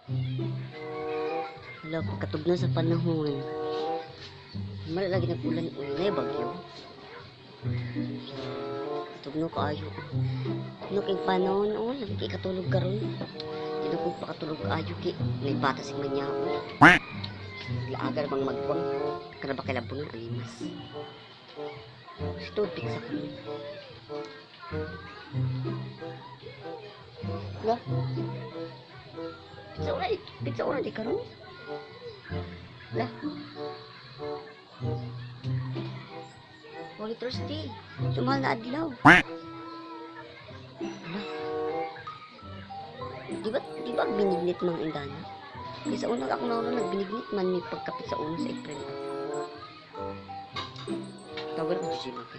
Hala, pagkatugnaw sa panahon. Mala lagi nag-ulan, uy, na bagyo. Tugnaw kaayo. No kay panahon, oh, lagi kay katulog karon. Di na ko pakatulog kaayo kay may bata sig manyaon. Laagar bang magwang kana ba kay labon ang animas. Gusto pizza karon. La. Pizza ora di karon. La. Holy Thursday. Sumahal na adlaw. Ala. Di ba binignit mga indana? Kaya sa una ako nauna nagbinignit man may pagkapit sa uno sa April. Tawag ko Gigi Maki.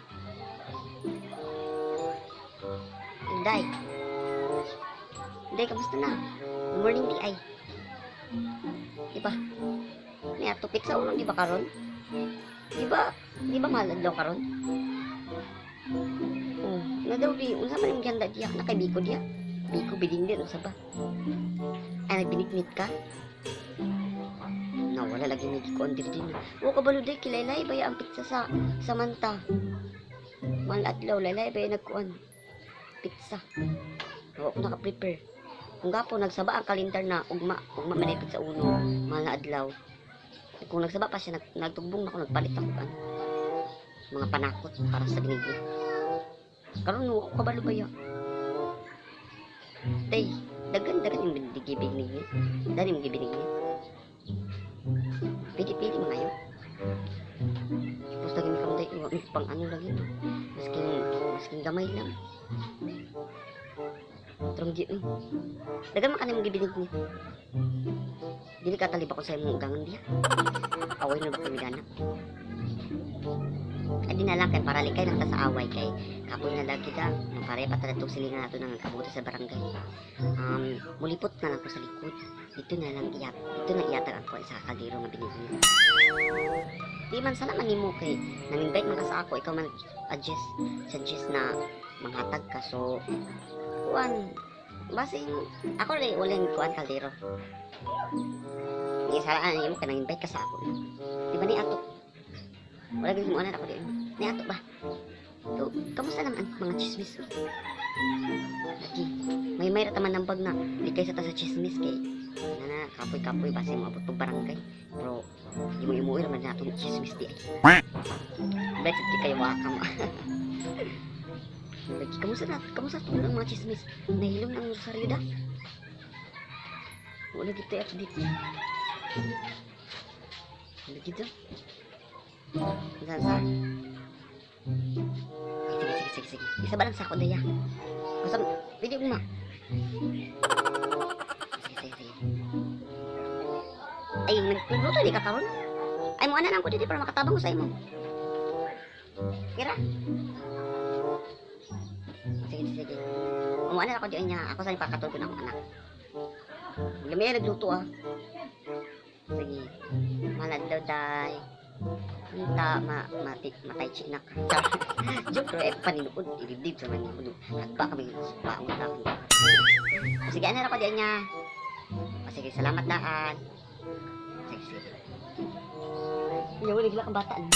Inday. Inday, kamusta na? Good morning, di ay. Di ba? May atupit sa uno, di ba karon? Di ba mahal adlaw karon? Oh, na daw di, unsa man imong gihanda diya? Nakay biko diya. Biko biningnit unsa ba? Ay, nagbinignit ka? Na wala lagi may gikuan diri din. Wa ka balo day kilaylay ba ang pizza sa Samantha. Mahal adlaw laylay ba nagkuan pizza. Wa ko naka-prepare. Kung gapo nagsaba ang kalendar na ugma, ugma man ay pizza uno, mahal na adlaw. Kung nagsaba pa siya, nagtugbong na ako, nagpalit ako ano, mga panakot para sa binignit. Karon no, ako kabalo ba ya? Day, dagan dagan yung gibinignit. Dani yung gibinignit. Pili-pili mga yun. Tapos lagi mi karon day, wa mi pang ano lagi no. Masking gamay lang. Trong di uy. Dagan man kanimo gibinignit. Dili ka talib ako sa imong ugangan diya. Away na ba kami gana? Ay di na lang kay para likay lang ta sa away kay kapoy na lagi da. Mapare pa ta itong silingan nato ng kabuti sa barangay. Mulipot na lang ko sa likod. Dito na lang iyat. Dito na iyatag ako sa kaldero nga binignit. Di man salaman nimo kay nang-invite man ka sa ako, ikaw man adjust suggest na manghatag ka, so kuan basin ako rin uling kuan kaldero. Di salaan nimo kay nang-invite ka sa ako. Di ba ni ato? Wala gid mo ako di. Ni ato ba? So, kamusta naman ang mga chismis? Lagi. May ra taman ng bag na likay sa ta sa chismis kay na na kapoy-kapoy base mo abot pag barangay. Pero imo-imo ra man natong chismis di ay. Bet di kayo wakam. Lagi kamusta na? Kamusta tungod ang mga chismis? Nahilom na ang rosaryo da? Wala gito update. Wala gito. Saan sa? Sige, sige, sige, sige. Isa ba lang sa ako, Daya? Basta, pwede mo ma. Sige, sige, sige. Ay, nagluto di ka karon? Ay, mo ana lang ko dito para makatabang ko sa imo. Kira? Sige, sige. Umuana ako diyan niya. Ako sa ipakatulog ko na akong anak. Lamay nagluto ah. Sige. Maladlaw day. Unta ma mati matay chinak. Joke ro eh paninuod ilibdib sa maninud. Nagpa kami paangon ta ako. Sige ana ra ko diyan niya. O, sige, salamat daan. Sige, sige. Yaw, wala kang bata. No?